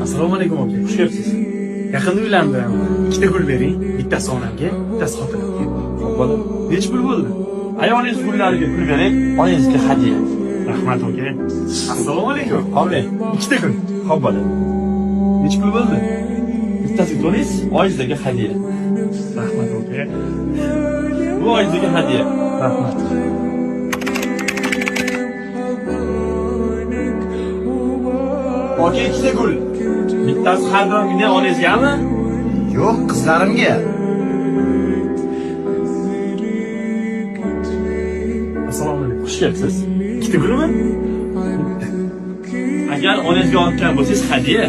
Assalomu alaykum aka. Xush kelibsiz. Yaqinda uylandim. Ikkita gul bering. Bittasi onamga, bittasi xotinimga. Xo'p, bola. Nechi pul bo'ldi? Ayolingiz gullariga pul bering, onangizga hadya. Rahmat aka. Assalomu alaykum. Oling. Ikkita gul. Xo'p, bola. Nechi pul bo'ldi? Bittasiga to'laysiz, oyingizga hadya. Rahmat aka. Bu oyingizga hadya. Rahmat. Aka, ikkita gul. Bittasi har doimgiday onangizgami? Yo'q, qizlarimga. Assalomu alaykum. Xush kelibsiz. Ikkita gulmi? Agar onangizga olgan bo'lsangiz hadya.